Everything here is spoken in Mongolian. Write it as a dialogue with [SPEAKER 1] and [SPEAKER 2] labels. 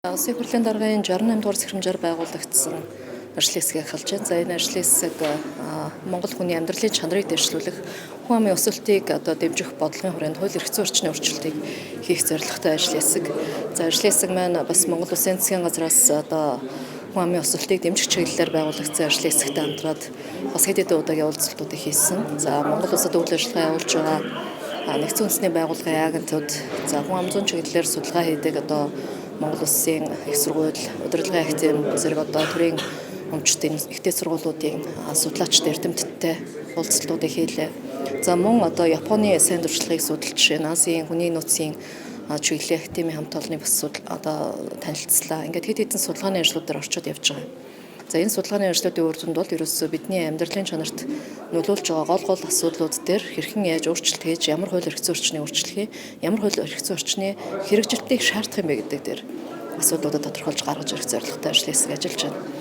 [SPEAKER 1] Улсын хурлын даргын 68 дугаар сэрэмжээр байгуулагдсан ажлын хэсгийг эхэлж байна. За, энэ ажлын хэсэг Монгол хүний амьдралын чанарыг дэвшлүүлэх, хүн амын өсөлтийг одоо дэмжих бодлогын хүрээнд хууль эрх зүйн орчны өөрчлөлтийг хийх зорилготой ажлын хэсэг. За, ажлын хэсэг маань бас Монгол Улсын засгийн газраас одоо хүн амын өсөлтийг дэмжих чиглэлээр байгуулагдсан ажлын хэсэгтэй хамтраад бас хэд хэдэн удаагийн уулзалтуудыг хийсэн. За, Монгол улсад үйл ажиллагаа явуулж байгаа нэгдсэн үндэсний байгууллагын агентууд, за, хүн ам зүйн чиглэлээр судалгаа хийдэг одоо Монгол улсын их сургууль, удирдлагын академи зэрэг одоо төрийн өмчтийн ихтэй сургуулиудын судлаачид, эрдэмтдтэй уулзалтуудыг хийлээ. За, мөн одоо Японы сайн туршлагыг судалж, Азийн хүний нөөцийн чиглэлийн академийн хамт олонны бас одоо танилцлаа. Ингээд хэд хэдэн судалгааны ажлуудаар орчод явж байгаа. За, энэ судалгааны ажлуудын үр дүнд бол ерөөсөө бидний амьдралын чанарт нөлөөлж байгаа гол гол асуудлууд дээр хэрхэн яаж өөрчлөлт хийж, ямар хууль эрх зүйн орчныг өөрчлөх юм, ямар хууль эрх зүйн орчны хэрэгжилтийг шаардах юм бэ гэдэг дээр асуудлуудаа тодорхойлж гаргаж ирэх зорилготой ажил хэсэг ажиллаж байна.